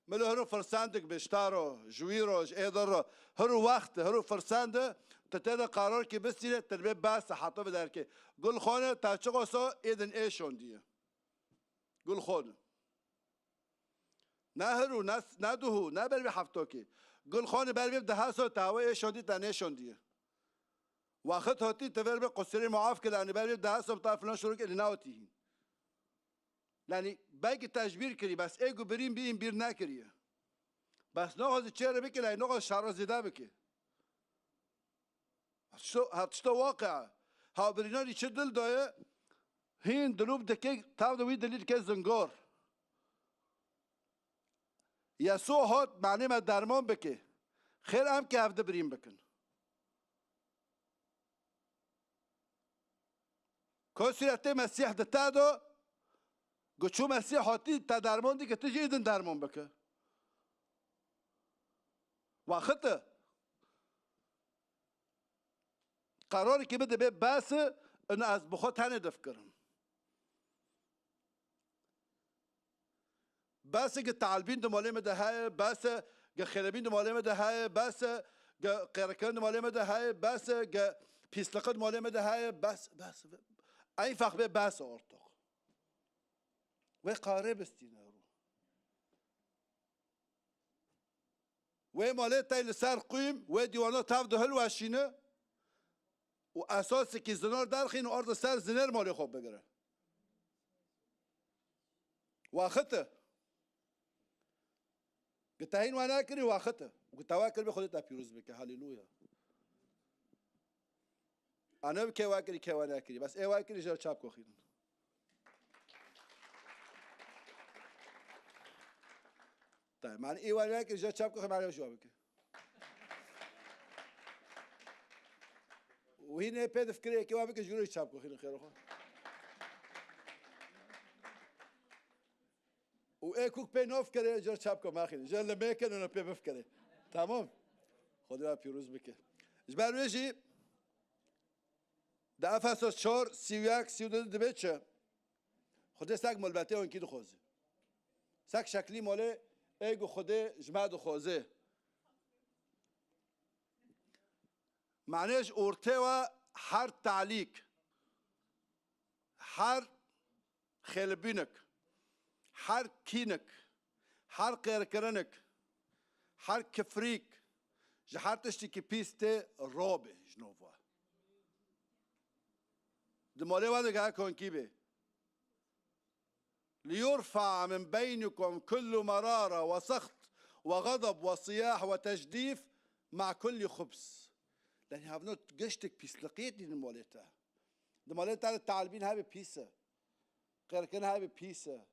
Milo hiru firsendek bi ji te ro, ji wî ro, ji ê din ro. Hiru wext e, hiru firsend e, tu tê de qerarekî bistîne, tu dibê bes e, heta vê derkê. Gul xone, te çiqas ê din ê şondiye. Gul xone. Ne hiru, ne, ne duhu, ne ber vê heftokê. Gul xanî ber vê deha so te we ê şondî te nêşondiye. Wexit hotî te ver bi qusirê muaf kir, anî ber vê deha so ta filan şuruk elî newtî hîn. Yanî belkî tecbîr kirî, bes ê ku birîn bî, în bîr nekiriye. Bes noxo zî çêre bikî, lay noxo şerre zêde bikî. Her tişto, her tişto waqia. Hawbirînanî çi dil daye, hîn dilû dike, tav de wî dilî dike zingor. Yesû hot, manê me derman bike. Xêr em ke ev di birîn bikin. Ko sûretê Mesîh di te do, gu çû Mesîh hatî te derman dike, tu jî din derman bike. Waxite. Qerarekî min dibe bes e, ina ez bi xwe tenê difikirim. Bes e, gi talbîn di malê min de heye, bes e, gi xêlebîn di malê min de heye, bes e, gi qêrekirin di malê min de heye, bes e, gi pîsliqin di malê min de heye, bes, bes. Enfex bê bes e ortoq. Wê qarê bistîne ro. Wê malê tey li ser qûym, wê dîwana tev de hilweşîne û esasekî zinar derxîne û arde ser zinêr malê xwe bigire. Waxite. Gi te hîn we nekirî, waxite. Û gi te we kiribê, Xwedê te pîroz bike. Haleluya. Ane bi kê we kirî, kê we nekirî. Bes ê we kirî, ji çap koxînin. Tabii, yani ê we nekirî, ji çap koxînin, yani şu an bike. Û hîn ê pê difikirê, kê we bike, ji gurê çap koxînin, xêr xwe. Û ê kuk pê nov kere, car çap ke maxîne. Car li me ke, nona pê bifkere. Tamam. Xwedê we pîroz bike. Ji ber wê jî di Efesos çar, sî û yek, sî û du dibe çi? Xwedê sek malbetê onkî dixwaze. Sek şeklî malê ê ku Xwedê ji me dixwaze. Manê ji ortê we her talîk, her xêlbînik, her kînik, her qêrkirinik, her kifrîk, ji her tiştekî pîs tê rabe ji nava. Di malê we de gehek honkî bê. ليرفع من بينكم كل مرارة وسخط وغضب وصياح وتجديف مع كل خبث. Lenî hevno giştik pîsliqiyê tînin malê te. Di malê te de talbîn hebe pîs e. Qêrkin hebe pîs e.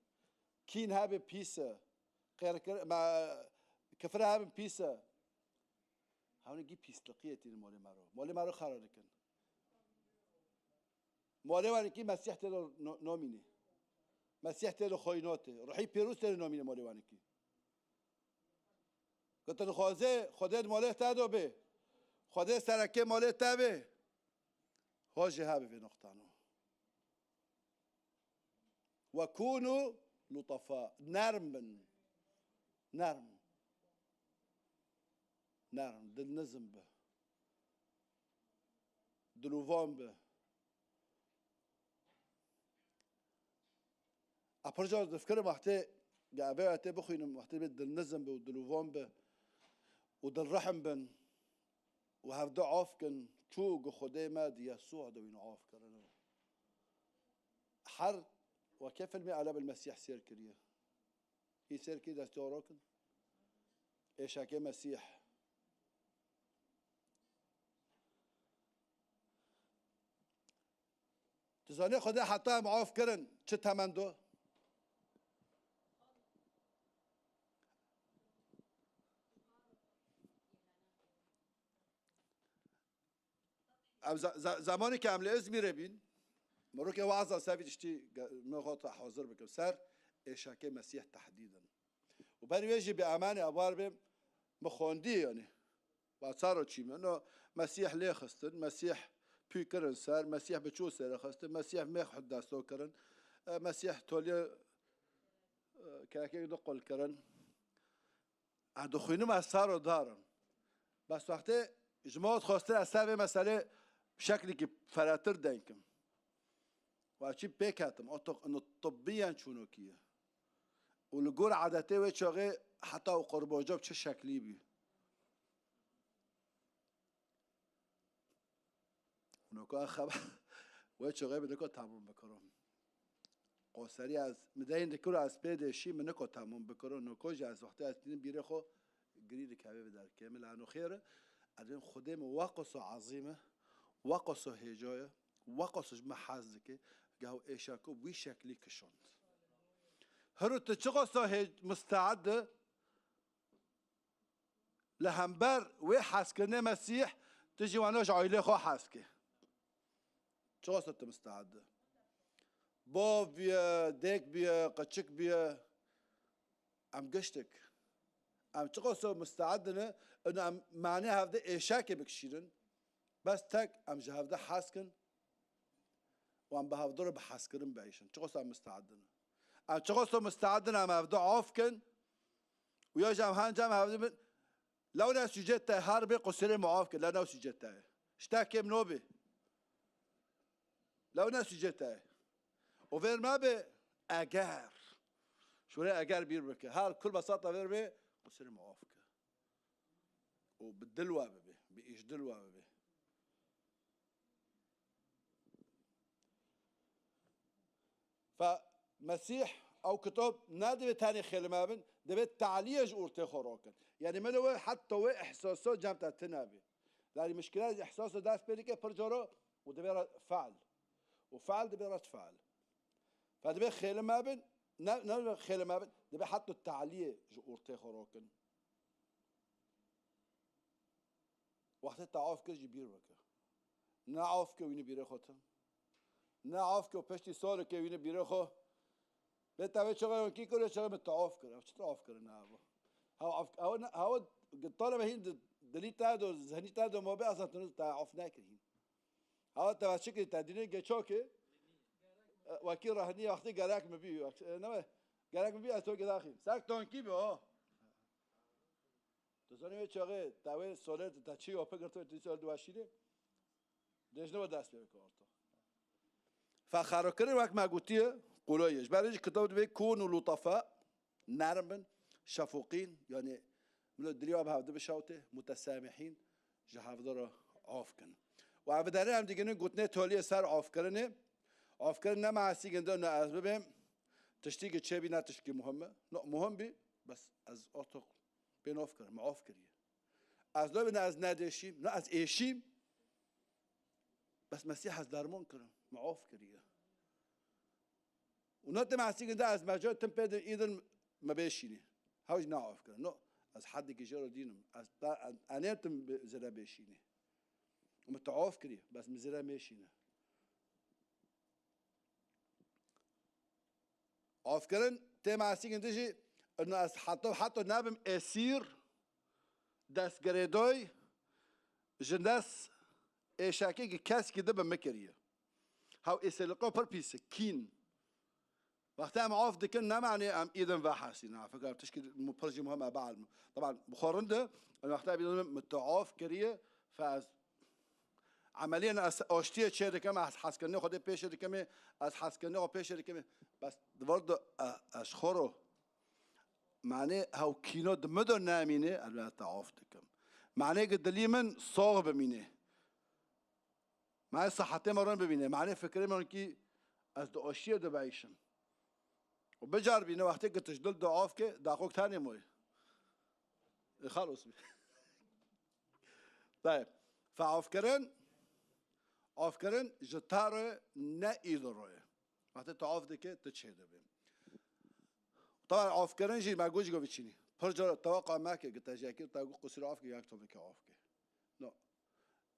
Kîn hebe pîs e. Qêrkir-, me, kifir hebe pîs e. Hevno gî pîsliqiyê tînin malê me ro. Malê me ro xera dikin. Malê wanekî Mesîh tê de no-, nomînê. Mesîh tê de xweynote. Ruhî Pîroz tê de nomînê malê wanekî. Ku tu dixwazê Xwedê di malê te de bê. Xwedê serekê malê te bê. Ho jî hebê vê noqtano. وكونوا لطفاء. Nerm bin. Nerm. Nerm. Dilnizm bi. Dilovan bi. A pir car difikirim wextê, ya, vê wextê bixwînim, wextê bê dilnizm bi û dilovan bi û dilrehim bin û hevdu af kin, çû gu Xwedê me di Yesûa de wîn af kirine. Her weke filmê Alem el Mesîh sêr kiriye. Î sêr kî destê oro kin. Êşakê Mesîh. Tu zanî Xwedê heta em af kirin çi temen do? Em ze-, ze-, zemanê ke em li Îzmîrê bîn, mirokê waza ser vî tiştî ge-, min xwe hazir bikim ser êşakê Mesîh tehdîdin. Û ber wê jî bi emanê ebar bê min xwendî, yanî. Wa çaro çî min. No, Mesîh lê xistin, Mesîh pû kirin ser, Mesîh bi çû sêre xistin, Mesîh mêx hut desto kirin, e, Mesîh tolye, e, kerekek du qul kirin. Ez dixwînim, ez sar û dar im. Bes wextê ji me got xwestir ez ser vê meselê şeklekî feretir denk im. Wa çî pêk hetim, otoq ino tibbiyen çûnokî ye. Û li gor edetê wê çaxê heta û qurbanca bi çi şeklî bî. Noko xeber wê çaxê bi niko tamam bikiro. Qoserî ez, mi deyên dikiro ez pê dêşî, mi niko tamam bikiro. Noko jî ez wextê ez tînim bîrê xwe girî dikeve bi derkê min. La no xêr e, ez dibêm Xwedê min weqoso ezîm e, weqoso hêja ye, weqoso ji min hez dike, geho êşako wî şeklî kişand. Hiro tu çiqoso hê-, musteed e, Li hember wê hezkirinê Mesîh, tu jî wano ji aîlê xwe hez ke. Çiqas tu misteed e. Bav biye, dêk biye, qeçik biye. Em giştik. Em çiqas misteed ne, ino em manê hevde êşekê bikişînin. Bes tek em ji hevde hez kin û em bi hevde re bi hezkirin biêşin. Çiqas em misteed ne. Em çiqas misteed ne, em hevde af kin û ya jî em hanca em hevde bin. Lew ne sûcê te her bê qusirê min af kir, lew ne sûcê te ye. Ji te kêm nobê. Lew ne sûcê te ye. Û vêr me bê eger. Şûrê eger bîr bike. Her kul besata vêr bê qusirê min af kir. Û bi dil we bibe, bi îş dil we bibe. Fe Mesîh ew kitab ne divê tenê xêlime bin, divê taliyê ji ortê xwe rakin. Yanî min wê heta wê ihsasa cem te tune bê. Yanî mişkila ji ihsasa dest pê dike pir cara û divê re fe'l. Û fe'l divê red fe'l. Fe divê xêlime bin, ne, ne divê xêlime bin, divê heta taliyê ji ortê xwe rakin. Wextê te af kir jî bîr bike. Ne af ke wî ne bîrê xwe tim. Ne af ke û piştî saleke wî ne bîrê xwe. Bê te wê çaxê kî kir, çaxê min te af kir. Ev çi te af kirine ev? Hew af, hew ne, hew gi talebe hîn di, dilî te do, zihnî te do, ma bê esa tu te af nekir hîn. Hew te ve çi kir, te dînê geço ke, e, wekî rehnî wextê gerek mi bî, wek-, e, ne be, gerek mi bî, ez to gidaxîm. Sek tonkî bî, o. Tu zanî wê çaxê te wê soler te çi yope girtibe, tu sol diweşînê. Dejne we dest pê bike orta. Fexarokirin wek me gotiye, qulay ye. Ji ber vê jî kitab divê kûnû lutafa, nerm bin, şefûqîn, yanî milo dilî we bi hevdi bişewtê, mutesamihîn, ji hevdi re af kin. Û ev derê em digihînin gotinê toliyê ser afkirinê. Afkirin ne meesî ginde ne ez bibêm, tiştî ki çêbî ne tiştkî muhim e. No, muhim bî, bes ez orta Pê naf kir, me af kiriye. Ez nabêne ez nedêşîm, ne ez êşîm. Bes Mesîh ez derman kirim, me af kiriye. Û ne tim esî ginde ez meca tim pê de îdin me bêşînî. Hew jî ne af kirin. No, ez hedekî jê re dînim. Ez ta, enê tim bi zire bêşînî. Û me te af kiriye, bes mi zire mêşîne. Afkirin tê mesîgin dijî, ino ez heta, heta nebim esîr, destgirêdoy, ji dest êşekê ki keskî dibe min kiriye. Hew êsêliqo pir pîs e, kîn. Wextê em af dikin, ne manê em îdin vehesîn, ha, fikir tişkî mu-, pir jî muhim e, be'el mu-, teban, bi xwe rind e, em wextê em îdin min tu af kiriye, fe ez Emeliyen ez aştiyê çê dikim, ez hezkirinê Xwedê pêşê dikim, ez hezkirinê xwe pêşê dikim. Bes di vir de, e, ez xwe ro. Manê hew kîno di min de nemîne, ez te af dikim. Manê ki dilî min sax bimîne. Manê sihetê min rind bimîne. Manê fikirê min ki ez di aştiyê de beyşim. Û bicar bîne wextê ki tu ji dil de af ke, daxok tenê moye. E, xalos bî. Tayeb. Fe afkirin, afkirin ji te re ne î de re ye. Wextê tu af dike, tu çê dibe. Taban afkirin jî me got ji govî çînî. Pir cara tewaqa me ke, ki te jekir, te got qusîr af ke, yak to bike af ke. No.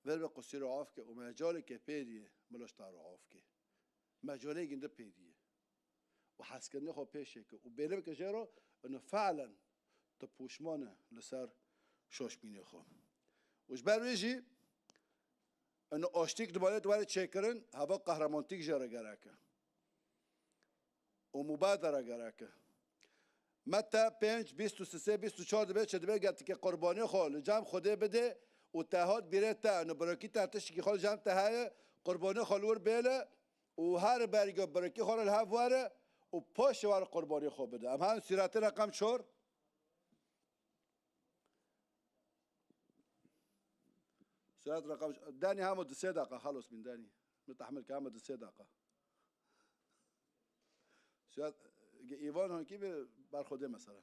Ver be qusîr af ke û mecalê ke pê diye, milo ji te re af ke. Mecalê ginde pê diye. Û hezkirinê xwe pêşê ke û bêle bike jê re, ino fe'len tu pûşman e li ser şoşbînê xwe. Û ji ber wê jî ino aştîk dibanê tu were çêkirin, heva qehremontîk jê re gerek e. Û mubadere gerek e. Metta pênc, bîst û sê, bîst û çar dibe çi dibe, ger tu ke qurbanê xwe li cem Xwedê bidê û te hat bîrê te, ino birokî te tiştekî xwe li cem te heye, qurbanê xwe li wir bêle, û her berî ku birikî xwe re li hev were û paşê were qurbanî xwe bide. Em han sûretê reqem çar. Sûret reqem, danî hema du sê deqa, xelos bîn danî. Min tehmil ke hema du sê deqa. Sûret, ge îvan hankî bi ber Xwedê mesela.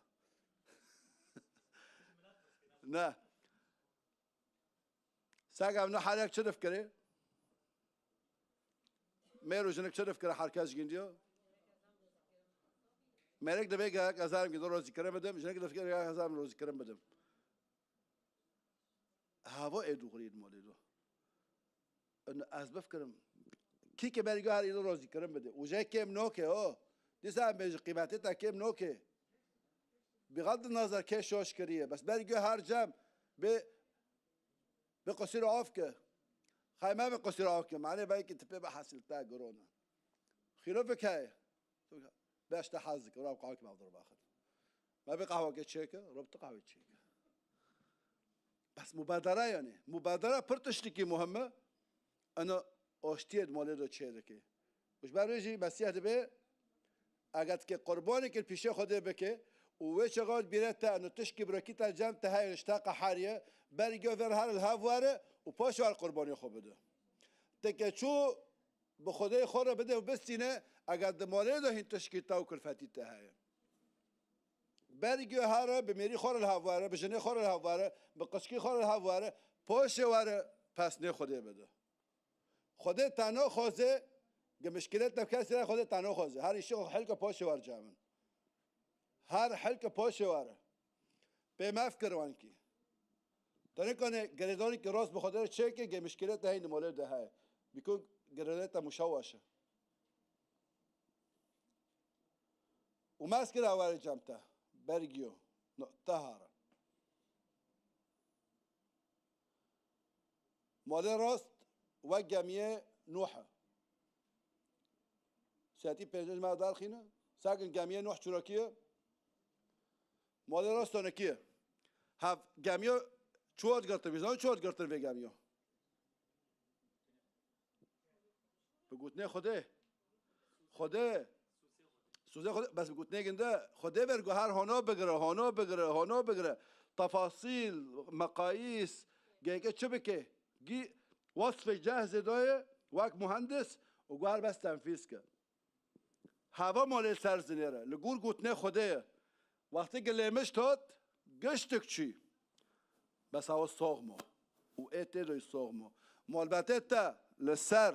Ne. Seg ev ne herek çi difkirê? Mêr û jinik çi difkire herkes gindiyo? Mêrik divê gerek ez herim gindo rozîkirin bidim, jinik difkire gerek ez herim rozîkirin bidim. Hava ê dûxirî li malê do. Ino ez bifkirim. Kî ke berî her îro rozîkirin bide. Û jê kêm noke o. Dîsa em bêjin qîmetê te kêm noke. Bixad nazar kê şoş kiriye. Bes berî her cem bi, bi qusîr af ke. Xay me bi qusîr af ke. Mane belkî tipê bi hasil te girona. Xîlo fikeye. Beş te hez dike. Rab qahwekî mevdur baxin. Me bi qahweke çêke. Rab tu qahwe çêke. Bes mubadara yani. Mubadara pir tiştekî muhim e. Eno aştiyê di malê de çê dike. Û ji ber wê jî Mesîh dibe, eger tu ke qurbanekê pîşê Xwedê bike û wê çaxa bîre te eno tişkî birokî te cem te heye, ji te qeheriye, berî gov her li hev were û paşê were qurbanê xwe bide. Te ke çû bi Xwedê xwe re bide û bistîne, eger di malê de hîn tişkî te û kulfetî te heye. Berî gov here, bi mêrî xwe re li hev were, bi jinê xwe re li hev were, bi qiçkî xwe re li hev were, paşê were pesnê Xwedê bide. Xwedê te naxwaze, ge mişkîlet te kesî re Xwedê te naxwaze. Her îşê xwe hilke paşê were cem min. Her hilke paşê were. Pê mefkir wankî. Te nikane girêdanekî rast bi Xwedê re çêke, ge mişkîlet te heyî di malê de heye. Bîkûn girêdanê te muşewaş e. Û meskira were cem te, bergiyo, no, te hare. Malê rast wek gemiyê Nuh e. Setî pêncî me derxîne, sakin gemiyê Nuh çirokiye. Malê rast tonekiye. Hev gemiyo çi hat girtin, vîzan çi hat girtin vê gemiyo? Bi gotinê Xwedê. Xwedê. Sûzê Xwedê, bes bi gotinê ginde Xwedê ver got her hona bigire, hona bigire, hona bigire. Tefasîl, meqayîs, gereke çi bike? Gî wasfê cehzê daye wek muhendis û got her bes tenfîz ke. Hava malê ser zinê re. Li gor gotinê Xwedê ye. Wextê ki lêmişt hat, giştik çû. Bes hava soxmo. Û ê tê de soxmo. Malbetê te li ser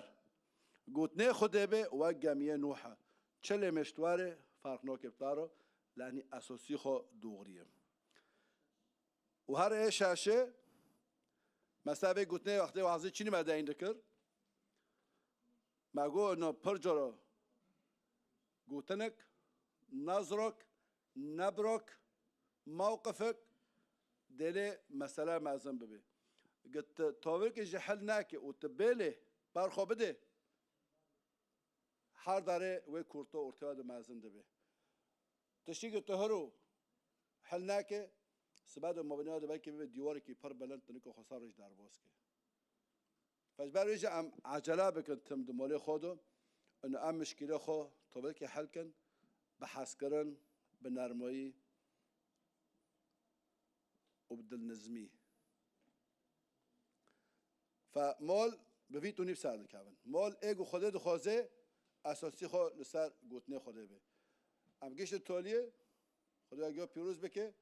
gotinê Xwedê be wek gemiyê Nuh e. Çi lêmişt were, ferq nake bi te re, lenî esasî xwe dûxiriye. Û her ê şaşê, mesela vê gotinê wextê wazê çînî me deyn dikir. Me got, no, pir cara gotinek, nezrok, nebrok, mewqifek, dêlê mesele mezin bibe. Git tu tavirkê ji hil nake û tu bêlê berxwe bidê, her darê wê kurto ortaya de mezin dibe. Tiştî ku tu hiro hel nake, sibe de mabîna de belkî bibe dîwarekî pir bilind, tu niko xwe ser ji derbas ke. Fe ji ber wê jî em ecele bikin tim di malê xwe de, û em mişkîlê xwe tevlkê hel kin, bi hezkirin, bi nermayî û bi dilnizmî. Fe mal bi vî tunî bi ser dikevin. Mal ê ku Xwedê dixwaze, esasî xwe li ser gotinê Xwedê be. Em giştin toliyê, Xwedê we pîroz bike,